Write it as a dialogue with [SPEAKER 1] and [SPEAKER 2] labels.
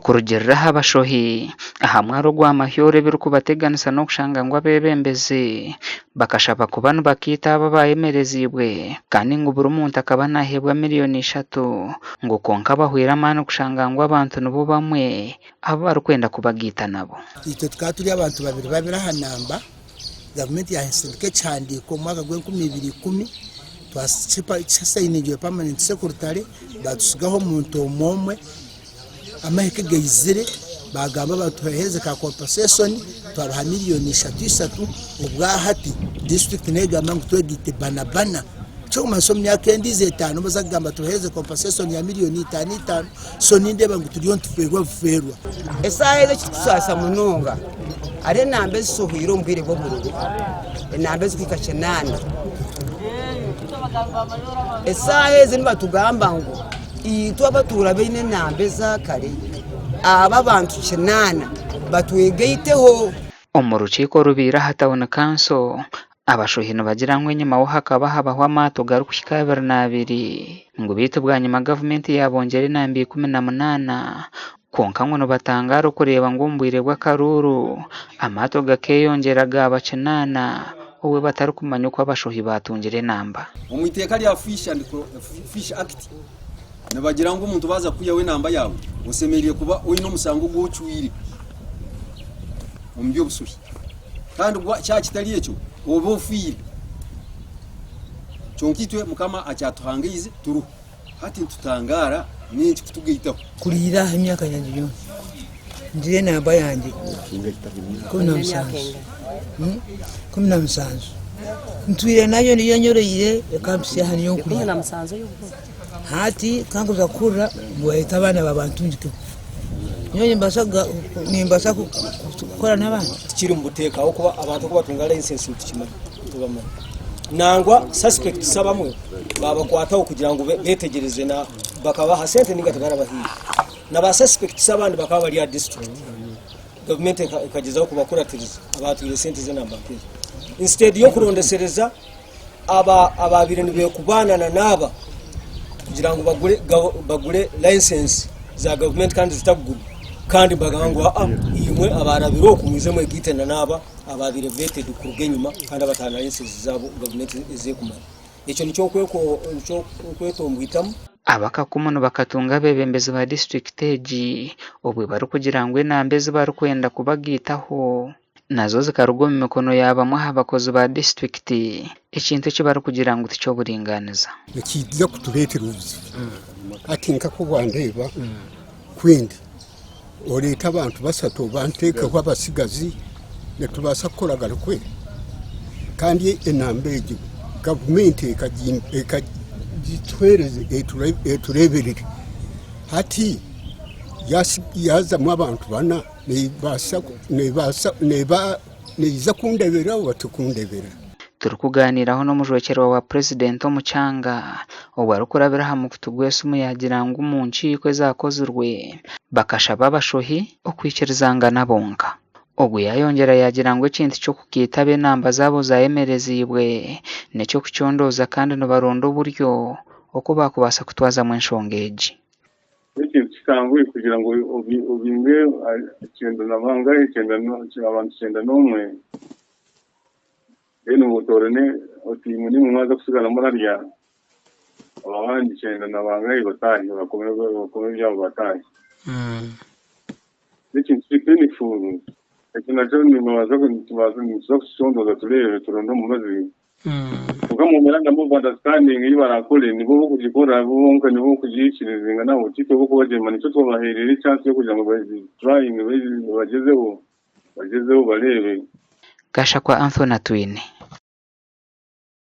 [SPEAKER 1] Okurugiirira aha bashohi, aha mwaro gwa Mahyoro ebirikubateganisa n'okushanga ngu abeebembezi bakashaba kuba nibakiita abo abaayemereziibwe kandi ngu buri muntu akaba naaheebwa miriyoni ishatu ngu kwonka bahweire amaani kushanga ngu abantu nibo bamwe abu barikwenda kubagaita nabo.
[SPEAKER 2] Itwe tukaba turi abantu babiri babiri aha namba, gavumenti yasindika ekihandiiko omu mwaka gw'enkumi ibiri ikumi, twasayiningirwe pamanenti sekuritare, batutsigaho omuntu omwe omwe. Amahe ku gaizire baagamba batuheereze ka kompaseshoni twabaha miriyoni ishatu ishatu obwahati disiturikiti negamba ngu twegaite bana bana ekirikumanyisa omu myaka endiijo etaano baza kugamba tubaheereze kompaseshoni ya miriyoni itaano itaano so nindeeba ngu turiyo nitufeerwa bufeerwa.
[SPEAKER 3] Eshaaha ezi ekirikusaasa munonga hariho enamba ezishohweire omu bwire bw'obururu, enamba ezirikuhika kinaana. Eshaaha ezi nibatugamba ngu Itwe abatuura baine enamba eza kare, aba abantu kinaana batwegaiteho.
[SPEAKER 1] Omu rukiiko orubaire aha tauni kanso, abashohi nibagira ngu enyimaho hakaba habaho amaato garikuhika abiri n'abiri ngu beitu bwanyima gavumenti yabongyera enamba 18 kwonka ngu nibatangaara okureeba ngu omu bwire bw'akaruuru amaato gakeeyongyera gaaba kinaana obwo batarikumanya oku abashohi baatungire enamba.
[SPEAKER 4] Omu iteeka rya Fish and Fish Act nibagira ngu omuntu baaza kukwihaho enamba yaawe osemereire kuba oine omusango ogu ocwire omu by'obushohi kandi kyaba kitari ekyo obe ofiire. Kyonka itwe Mukama akyatuhangaize turiho. Hati nitutangaara n'enki kutugaitaho.
[SPEAKER 5] Kuriira aha emyaka yangye yoona ngire enamba yangye 17 ntwire nayo niyo enyoroire ekampitsya aha niyo nkurya hati kankuza kuhurira ngu bayeta abaana babantungikeho nyowe nimbaasa kukora n'abandi.
[SPEAKER 6] Tikiri omu buteeka ahabw'okuba abantu oku batunga layisensi nitukimanya nitubamanya. Nangwa suspects abamwe babakwataho kugira ngu betegyereze na bakabaha sente ninga tibarabahaire. Na ba suspects abandi bakaba bari aha district gavumenti ekagyezaho kubakuratiriza abatwire sente z'enamba nk'ezo. Instead y'okurondesereza aba ababaire nibekubaana na n'aba kugira ngu bagure bagure license za gavumenti kandi zitakugurwa kandi nibagamba ngu aa imwe abarabire oku mwije mwegaite na n'aba ababaire vetted kuruga enyima kandi abataine license zaabo gavumenti ez'ekumanya. Ekyo nikyo nkwetomboitamu.
[SPEAKER 1] Abakakumu nibakatunga abeebembezi ba disiturikiti egi obwe barikugira ngu enamba ezi barikwenda kubagaitaho nazo zikaruga omu mikono ya bamwe aha bakozi ba disiturikiti ekintu eki barikugira ngu tiky'oburingaaniza.
[SPEAKER 7] Nikiija kutureetera obuzibu. Hati nk'oku wandeeba kwindi oreete abantu bashatu obanteekeho abatsigazi nitubaasa kukoragana kweri? Kandi enamba egyo gavumenti ekagituheereza etureeberere. Hati yaazamu abantu bana neija kundeeberera oba tekundeeberera?
[SPEAKER 1] Turikugaaniiraho n'omujwekyerwa wa Purezidenti omu kyanga, obwo arikurabira aha mukutu gw'esimu yaagira ngu omu nkiiko ezaakozirwe, bakashaba abashohi okwikirizangana bonka. Ogu yaayongyera yaagira ngu ekintu ky'okukiita ab'enamba zaabo zaayemereziibwe n'eky'okucondooza kandi nibaronda oburyo oku baakubaasa kutwazamu enshonga egi.
[SPEAKER 8] N'ekintu kitanguhi kugira ngu obinge abantu 91 then otoorane oti imwe nimwe mwaza kutsigara murarya abo abandi kyenda na bangahi bataahe bakome ebyabo bataahe. N'ekintu kiri painful. Ekyo nakyo nibabaasa nituza kukicondooza tureebe turonde omubazi. Kwonka memorandum of understanding ei barakore nibo b'okugikora bo bonka nibo b'okugiikirizinga naho titwe b'okubagyema nikyo twabaheereire chance y'okugira ngu bagiturayinge bagyezeho bagyezeho bareebe.
[SPEAKER 1] Gashakwa Anthony Atwine.